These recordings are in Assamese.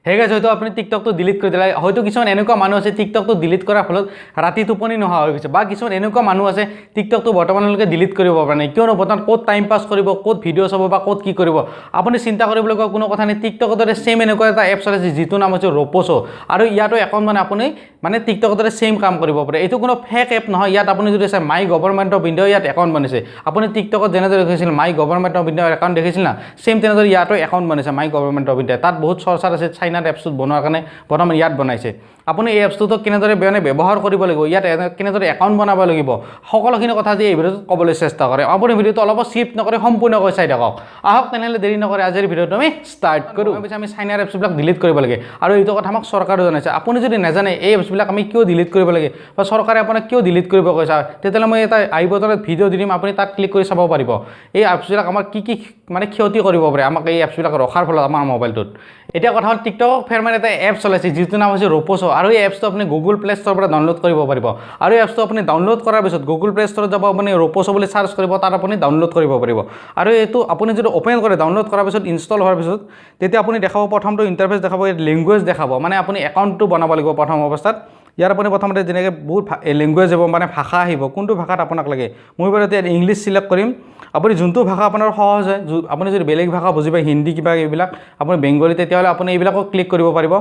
হে গাইজ, হয়তো আপুনি টিকটকটো ডিলিট কৰি দিলে। হয়তো কিছুমান এনেকুৱা মানুহ আছে, টিকটকটো ডিলিট কৰাৰ ফলত ৰাতি টোপনি নোহোৱা হৈ গৈছে, বা কিছুমান এনেকুৱা মানুহ আছে, টিকটকটো বৰ্তমানলৈকে ডিলিট কৰিব পৰা নাই। কিয়নো বৰ্তমান ক'ত টাইম পাছ কৰিব, ক'ত ভিডিঅ' চাব বা ক'ত কি কৰিব, আপুনি চিন্তা কৰিবলগীয়া কোনো কথা নাই। টিকটকৰ দৰে ছেইম এনেকুৱা এটা এপছ আছে, যিটো নাম হৈছে ৰ'প'ছ। আৰু ইয়াতো একাউণ্ট মানে আপুনি মানে টিকটকৰ দৰে ছেইম কাম কৰিব পাৰে। এইটো কোনো ফেক এপ নহয়। ইয়াত আপুনি যদি চায়, মাই গভৰ্ণমেণ্ট অফ ইণ্ডিয়া ইয়াত একাউণ্ট বনাইছে। আপুনি টিকটকত যেনেদৰে দেখিছিল মাই গভৰ্ণমেণ্ট অফ ইণ্ডিয়াৰ একাউণ্ট দেখিছিল না, ছেইম তেনেদৰে ইয়াতো একাউণ্ট বনাইছে মাই গভৰ্ণমেণ্ট অফ ইণ্ডিয়া। তাত বহুত চৰ্চাত আছে চাইনাৰ এপছটোত বনোৱাৰ কাৰণে, বৰ্তমান ইয়াত বনাইছে। আপুনি এই এপছটোত কেনেদৰে মানে ব্যৱহাৰ কৰিব লাগিব, ইয়াত কেনেদৰে একাউণ্ট বনাব লাগিব, সকলোখিনি কথা আজি এই ভিডিঅ'টোত ক'বলৈ চেষ্টা কৰে। আপুনি ভিডিঅ'টো অলপো স্কিপ নকৰি সম্পূৰ্ণকৈ চাই থাকক। আহক তেনেহ'লে দেৰি নকৰে আজিৰ ভিডিঅ'টো আমি ষ্টাৰ্ট কৰোঁ। পিছে আমি চাইনাৰ এপছবিলাক ডিলিট কৰিব লাগে আৰু এইটো কথা আমাক চৰকাৰেও জনাইছে। আপুনি যদি নাজানে এই এপছবিলাক আমি কিয় ডিলিট কৰিব লাগে বা চৰকাৰে আপোনাক কিয় ডিলিট কৰিব কৈছে, তেতিয়াহ'লে মই এটা আই বটনত ভিডিঅ' দি দিম, আপুনি তাত ক্লিক কৰি চাব পাৰিব এই এপছবিলাক আমাৰ কি কি মানে ক্ষতি কৰিব পাৰে আমাক এই এপছবিলাক ৰখাৰ ফলত আমাৰ মোবাইলটোত। এতিয়া কথা হ'ল, টিকটকক ফেৰ মানে এটা এপছ ওলাইছে, যিটো নাম হৈছে ৰ'প'ছ। আৰু এই এপছটো আপুনি গুগল প্লে ষ্ট'ৰৰ পৰা ডাউনলোড কৰিব পাৰিব। আৰু এই এপছটো আপুনি ডাউনলোড কৰাৰ পিছত গুগল প্লে ষ্ট'ৰত যাব, আপুনি ৰ'প'ছ বুলি চাৰ্চ কৰিব, তাত আপুনি ডাউনলোড কৰিব পাৰিব। আৰু এইটো আপুনি যদি অ'পেন কৰে, ডাউনলোড কৰাৰ পিছত, ইনষ্টল হোৱাৰ পিছত, তেতিয়া আপুনি দেখাব প্ৰথমটো ইণ্টাৰফেচ দেখাব, ইয়াত লেংগুৱেজ দেখাব। মানে আপুনি একাউণ্টটো বনাব লাগিব প্ৰথম অৱস্থাত। ইয়াৰ আপুনি প্ৰথমতে যেনেকৈ বহুত লেংগুৱেজ আহিব, মানে ভাষা আহিব, কোনটো ভাষাত আপোনাক লাগে। মই বাৰু এতিয়া ইংলিছ চিলেক্ট কৰিম। আপুনি যোনটো ভাষা আপোনাৰ সহজ হয়, আপুনি যদি বেলেগ ভাষা বুজি পায়, হিন্দী কিবা এইবিলাক, আপুনি বেংগলী, তেতিয়াহ'লে আপুনি এইবিলাকো ক্লিক কৰিব পাৰিব।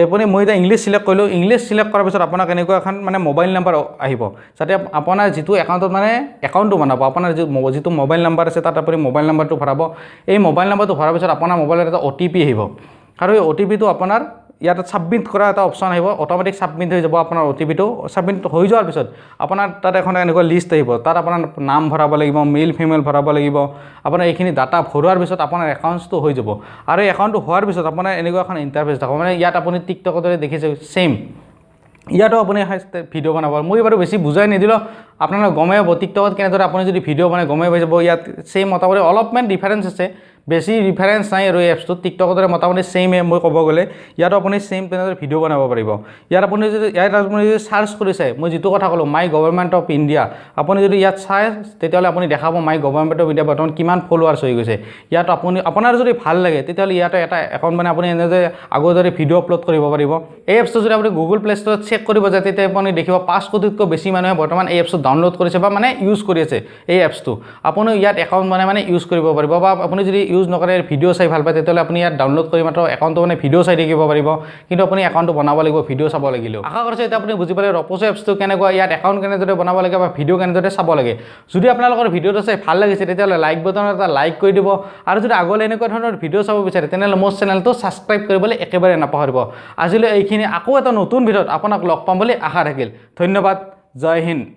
আপুনি মই এতিয়া ইংলিছ চিলেক্ট কৰিলোঁ। ইংলিছ চিলেক্ট কৰাৰ পিছত আপোনাক এনেকুৱা এখন মানে মোবাইল নাম্বাৰ আহিব, যাতে আপোনাৰ যিটো একাউণ্টত মানে একাউণ্টটো বনাব, আপোনাৰ যিটো মোবাইল নাম্বাৰ আছে, তাত আপুনি মোবাইল নাম্বাৰটো ভৰাব। এই মোবাইল নাম্বাৰটো ভৰাৰ পিছত আপোনাৰ মোবাইলত এটা অ'টিপি আহিব আৰু এই অ'টিপিটো আপোনাৰ ইয়াত ছাবমিট কৰা এটা অপশ্যন আহিব। অট'মেটিক ছাবমিট হৈ যাব আপোনাৰ অ'টিপিটো। ছাবমিট হৈ যোৱাৰ পিছত আপোনাৰ তাত এখন এনেকুৱা লিষ্ট আহিব। তাত আপোনাৰ নাম ভৰাব লাগিব, মেল ফিমেল ভৰাব লাগিব। আপোনাৰ এইখিনি ডাটা ভৰোৱাৰ পিছত আপোনাৰ একাউণ্টছটো হৈ যাব। আৰু এই একাউণ্টটো হোৱাৰ পিছত আপোনাৰ এনেকুৱা এখন ইণ্টাৰফেচ দেখাব। মানে ইয়াত আপুনি টিকটকৰ দৰে দেখিছে, ছেইম ইয়াতো আপুনি ভিডিঅ' বনাব। মই বাৰু বেছি বুজাই নিদিলেও আপোনালোকে গমেই পাব, টিকটকত কেনেদৰে আপুনি যদি ভিডিঅ' বনায় গমেই পাই যাব। ইয়াত ছেইম মোটামুটি অলপমান ডিফাৰেঞ্চ আছে, বেছি ডিফাৰেঞ্চ নাই। আৰু এই এপছটোত টিকটকৰ দৰে মোটামুটি ছেইমে মই ক'ব গ'লে। ইয়াতো আপুনি ছেইম তেনেদৰে ভিডিঅ' বনাব পাৰিব। ইয়াত আপুনি যদি চাৰ্চ কৰি চায়, মই যিটো কথা ক'লোঁ, মাই গভৰ্ণমেণ্ট অফ ইণ্ডিয়া, আপুনি যদি ইয়াত চায়, তেতিয়াহ'লে আপুনি দেখাব মাই গভৰ্ণমেণ্ট অফ ইণ্ডিয়া বৰ্তমান কিমান ফলোৱাৰ্ছ হৈ গৈছে। ইয়াত আপুনি আপোনাৰ যদি ভাল লাগে, তেতিয়াহ'লে ইয়াতে এটা একাউণ্ট মানে আপুনি এনেদৰে আগৰ দৰে ভিডিঅ' আপলোড কৰিব পাৰিব। এই এপছটো যদি আপুনি গুগল প্লে ষ্ট'ৰত চেক কৰিব যায়, তেতিয়া আপুনি দেখিব 5 কোটিতকৈ বেছি মানুহে বৰ্তমান এই এপছটো ডাউনলোড কৰিছে বা মানে ইউজ কৰি আছে। এই এপছটো আপুনি ইয়াত একাউণ্ট মানে ইউজ কৰিব পাৰিব, বা আপুনি যদি ইউজ নকৰে, ভিডিঅ' চাই ভাল পায়, তেতিয়াহ'লে আপুনি ইয়াত ডাউনলোড কৰি মাত্ৰ একাউণ্টটো মানে ভিডিঅ' চাই থাকিব পাৰিব। কিন্তু আপুনি একাউণ্টটো বনাব লাগিব ভিডিঅ' চাব লাগিলেও। আশা কৰিছোঁ এতিয়া আপুনি বুজি পালে ৰ'প'ছ এপছটো কেনেকুৱা, ইয়াত একাউণ্ট কেনেদৰে বনাব লাগে বা ভিডিঅ' কেনেদৰে চাব লাগে। যদি আপোনালোকৰ ভিডিঅ'টো চাই ভাল লাগিছে, তেতিয়াহ'লে লাইক বটনত এটা লাইক কৰি দিব। আৰু যদি আগলৈ এনেকুৱা ধৰণৰ ভিডিঅ' চাব বিচাৰে, তেনেহ'লে মোৰ চেনেলটো ছাবস্ক্ৰাইব কৰিবলৈ একেবাৰে নাপাহৰিব। আজিলৈ এইখিনি। আকৌ এটা নতুন ভিডিঅ'ত আপোনাক লগ পাম বুলি আশা থাকিল। ধন্যবাদ, জয় হিন্দ।